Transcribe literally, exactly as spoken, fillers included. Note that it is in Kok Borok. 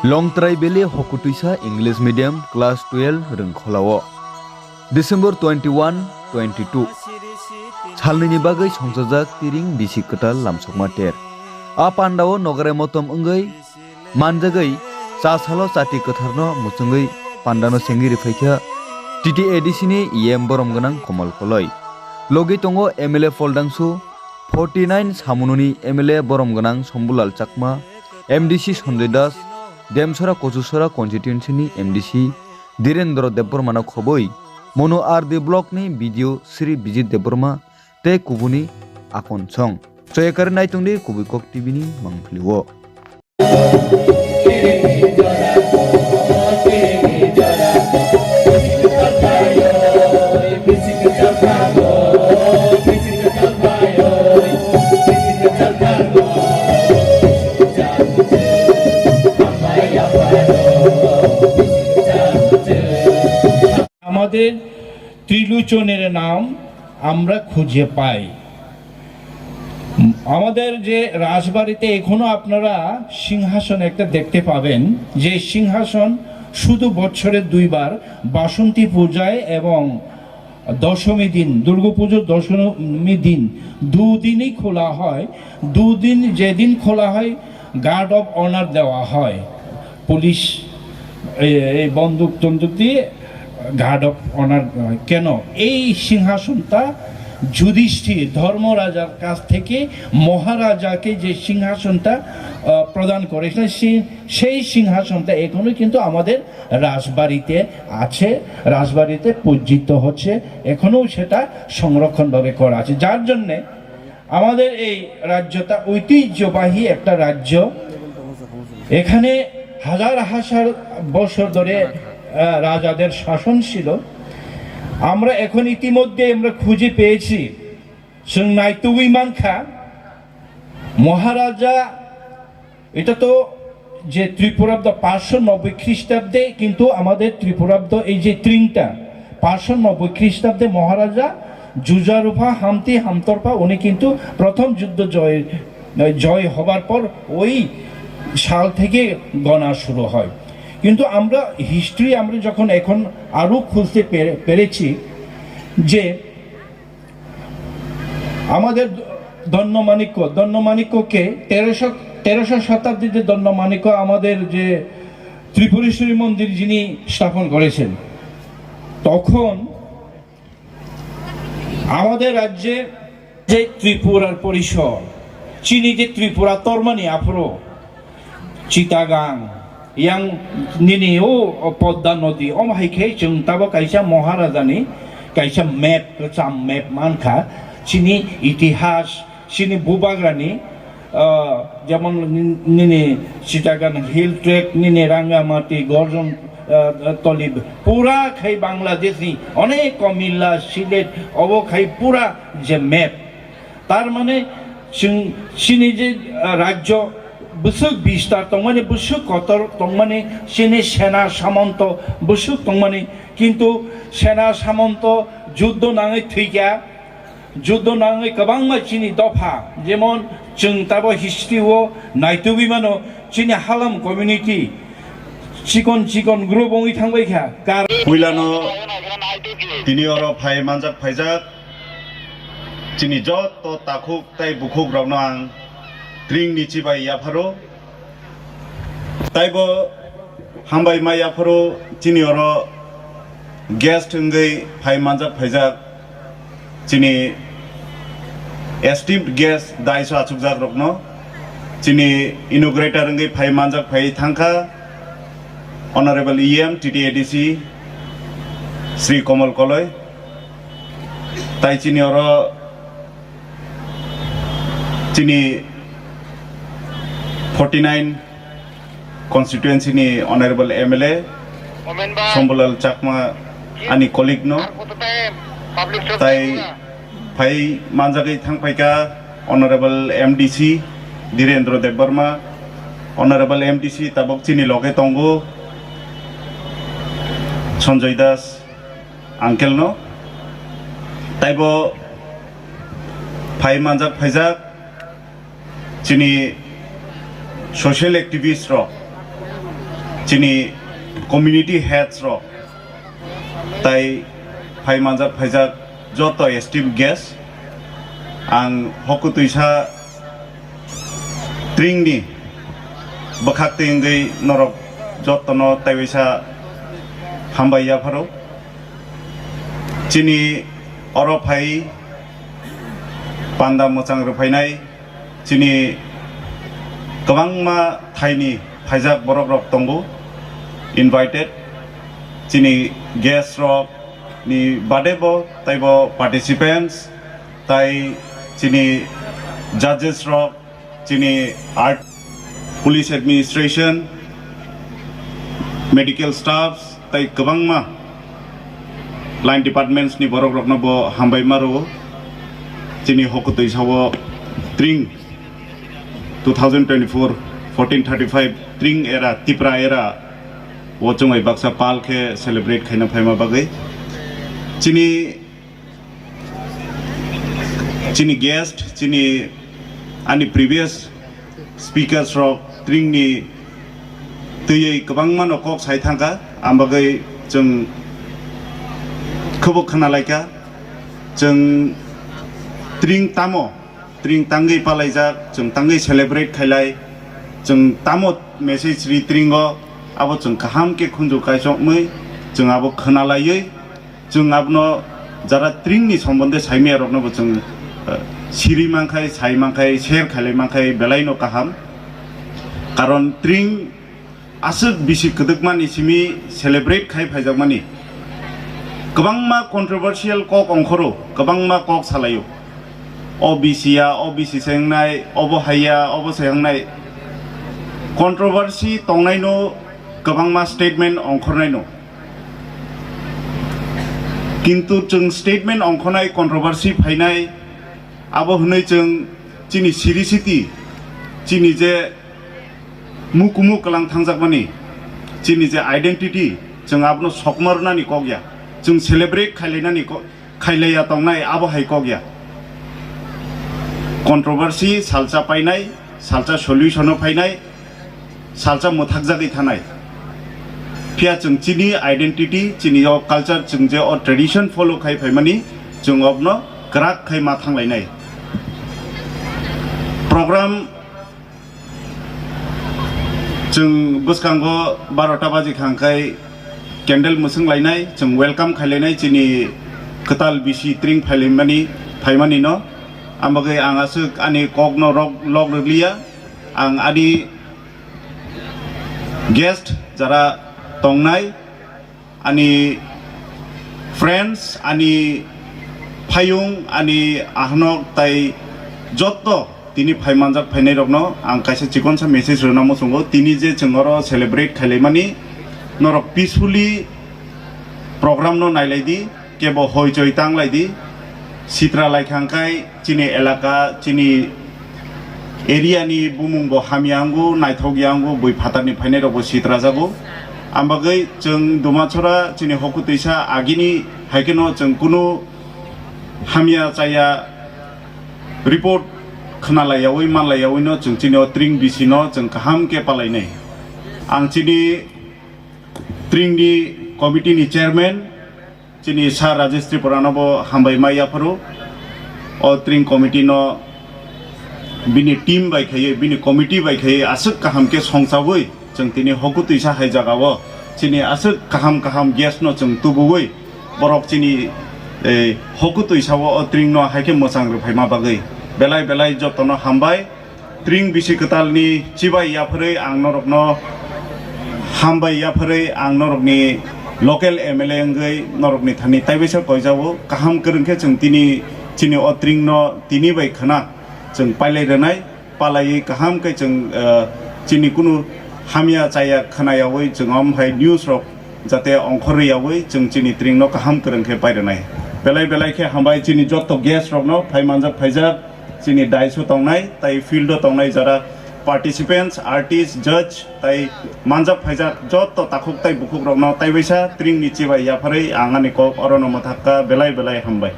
Longtrai Valley Hokutwisa English Medium class twelve Rwngkholao December twenty-one, twenty-two salnini bagwi songchajak tiring bisi kwtal lamsokma ter. A pandao nograi motom wngwi manjagwi cha salo chati kwtharno muchungwi pandano sengwi rwphaikha T T A D C ni E M borom gwnang Komal Koloi. Logi tongo M L A Pholdangsu, forty nine Samununi M L A borom gwnang Sombulal Chakma, M D C Sanjoy Das, Demsora Kochusora constituency ni M D C Dhirendra Debbarmano khobwi, Monu R D block ni B D O Sri Bijit Debbarma tei kubuni akon song. Choyakari naitongdi Kubui Kok T V ni mangpilio. আমাদের ত্রিলোচনের নাম আমরা খুঁজে পাই। আমাদের যে রাজবাড়িতে এখনো আপনারা সিংহাসন একটা দেখতে পাবেন, যে সিংহাসন শুধু বছরে দুইবার, বাসন্তী পূজায় এবং দশমী দিন, দুর্গাপুজোর দশমী দিন, দুদিনই খোলা হয়। দুদিন, যেদিন খোলা হয়, গার্ড অফ অনার দেওয়া হয়। পুলিশ এ-, এই বন্দুক টন্দুক দিয়ে গার্ড অফ অনার। কেন? এই সিংহাসনটা যুধিষ্ঠির ধর্মরাজার কাছ থেকে মহারাজাকে যে সিংহাসনটা, আহ, প্রদান করেছিলেন, সেই, সেই সিংহাসনটা এখনো কিন্তু আমাদের রাজবাড়িতে আছে, রাজবাড়িতে পূজিত হচ্ছে, এখনো সেটা সংরক্ষণভাবে করা আছে। যার জন্যে আমাদের এই রাজ্যটা ঐতিহ্যবাহী একটা রাজ্য। এখানে হাজার হাজার বছর ধরে, আহ, রাজাদের শাসন ছিল। আমরা এখন ইতিমধ্যে আমরা খুঁজে পেয়েছি, chwng naitugwi mankha, মহারাজা এটা তো যে ত্রিপুরাব্দ পাঁচশো নব্বই খ্রিস্টাব্দে কিন্তু আমাদের ত্রিপুরাব্দ এই যে ত্রিংটা পাঁচশো নব্বই খ্রিস্টাব্দে মহারাজা জুজারুফা হামতি হামতরফা উনি কিন্তু প্রথম যুদ্ধ জয়, জয় হবার পর ওই সাল থেকে গণনা শুরু হয়। কিন্তু আমরা হিস্ট্রি আমরা যখন এখন আরও খুঁজতে পেরে-, পেরেছি যে আমাদের দণ্ডমাণিক্য, দণ্ডমাণিক্যকে তেরোশো, তেরোশো শতাব্দীতে দণ্ডমাণিক্য আমাদের যে ত্রিপুরেশ্বরী মন্দির যিনি স্থাপন করেছেন, তখন আমাদের রাজ্যে যে ত্রিপুরার পরিসর, চিনি যে ত্রিপুরা তরমানি Afro, Chittagong, yang nini o Podda nodi, om hai khe chwng tabo kaisa Maharajani kaisa map, kwcham map mankha, chini itihas, chini bubagrani, ah, jemon nini Chittagong Hill Tract, nini Rangamati, Gorjon, ah, Toli, pura khai Bangladesh ni onek Komilla, Sylhet, obo khai pura je map, Tar mane chwng chini je, ah, rajyo bwswk bistar tongmani, bwswk kotor tongmani, chini sena samonto bwswk tongmani, kintu sena samonto juddo nangwi thwikha, juddo nangwi kwbangma chini dopha, jemon chwng tabo history o naitugwi mano, chini Halam community chikon chikon group wngwi thangbai kha. Kar- Puilano tini oro phai manjak phaijak. Chini joto takhuk tai bukhuk rokno ang tring ni chibai yapharo. Taibo hambai ma yapharo chini oro guest wngwi phai manjak phaijak chini esteemed guest daiso achukjak rokno, chini inaugurator wngwi phai manjak phai thangkha Honorable E M T T A D C Shri Komal Koloi. Tai chini oro chini forty nine constituency ni Honorable M L A Sombolal Chakma ani colleague no tai phai manjagwi thangphaikha Honorable M D C Dhirendra Debbarma, Honorable M D C tabok chini loge tongo Sanjoy Das. Uncle no. Taibo phai manjak phaijak chini social activist rok, Chini community heads rok tai phai manjak phaijak joto esteemed guest, ang hokutwisa tringni bwkhak twi wngwi norok jotono taiwisa hambai yapharo. Chini oro phai panda mwchang rwphainai chini kwbangma thaini phaijak borok rok tongo invited, chini guest rok ni bade bo taibo participants tai chini judges rok, chini art, police administration, medical staffs tai kwbangma line departments ni borok rokno bo hambai ma rwo. Chini hokutwi sao tring two thousand twenty-four fourteen thirty-five tring era, Tipra era o chwngwi baksa pal khe celebrate khaina phaima bagwi. Chini chini guest, chini ani previous speakers rok tringni twiwi kwbangma no kok sai thangkha, ang bagwi chwng khwbo khwnalaikha. Chwng tring tamo, tring tangwi palaijak, chwng tangwi celebrate khailai, chwng tamo message ri tringo, abo chwng kaham khe khunju kaisokmwi chwng abo khwnalaiwi, chwng abono jara tringni sombonde saimaya rokno bo chwng, eh, siri mankhai, sai mankhai, share khailai mankhai belai no kaham. Karon tring aswk bisi kwdwkmani simi celebrate khai phaijakmani. Kwbangma controversial kok ongkhoro, kwbangma kok salaio. O B C ya, O B C se wngnai, obo hai ya, obo se wngnai. Controversy tongnaino kwbangma statement ongkhornaino. Kintu chwng statement ongkhornai, controversy phainai, abo hwnwi chwng chini siri siti, chini je mukumu kwlang thangjakmani, chini je identity, chwng abono sokma rwnani kok ya, chwng celebrate khailainani kok, khailaiya tongnai, abo hai kok ya. Controversy salsa painai, salsa solution o phainai, salsa mwthakjagwi thanai. Phiya chwng chini identity, chini o culture, chwng je o tradition follow khai phaimani, chwng obno kwrak khai ma thanglainai. Program chwng bwskango barota baji khangkhai candle mwswng lainai, chwng welcome khailainai chini kwtal bisi tring phailaimani, phaimani no. Ang bagwi ang aswk ani kokno rok, lok rwliya. Ang ani guest jara tongnai, ani friends, ani phayung, ani ahnok tai jotto tini phai manjak phainai rokno ang kaisa chikonsa message rwna muchungo. Tini je chwng oro celebrate khailaimani, norok peacefully program no nailai di, kebo hoichoi tanglai di. Sitra laikha hwnkhe chini elaka, chini area ni bumung bo hamya wngo, naithok ya wngo, bui phatar ni phainai rok bo sitra jago. Ang bagwi chwng Dumachora chini hokutwisa agini hai kheno chwng kunu hamya chaya report khwnalaiyawi manlaiyawi no chwng chini o tring bisi no chwng kaham khe palainai. Ang chini tring ni committee ni chairman, chini Sir Rajesh Tripura no bo hambai ma yapharo. O tring committee no bini team bai khaiwi, bini committee bai khaiwi aswk kaham khe songchawi chwng tini hokutwisa hai jaga o chini aswk kaham kaham guest no chwng tubuwi borok chini, eh, hokutwisa o, o tring no hai khe mwchang rwphaima bagwi belai belai joto no hambai. Tring bisi kwtalni chibai yapharwi ang norokno hambai yapharwi ang norokni local M L A wngwi norokni thani taibaisa koijago. Kaham kwrwng khe chwng tini chini o tringno tini bai khwna chwng pailai rwnai, palaiwi kaham khe chwng, eh, chini kunu hamya chaya khwnayawi chwng omo hai news rok jate ongkhorwi yawi chwng chini tringno kaham kwrwng khe pai rwnai. Belai belai khe hambai chini jotto guest rokno phai manjak phaijak. Chini daiso tongnai tai field o tongnai jara participants, artist, judge tai manjak phaijak jotto takhuk tai bukhuk rokno taibaisa tringni chibai yapharwi ang ani kok orono mwthakka, belai belai hambai.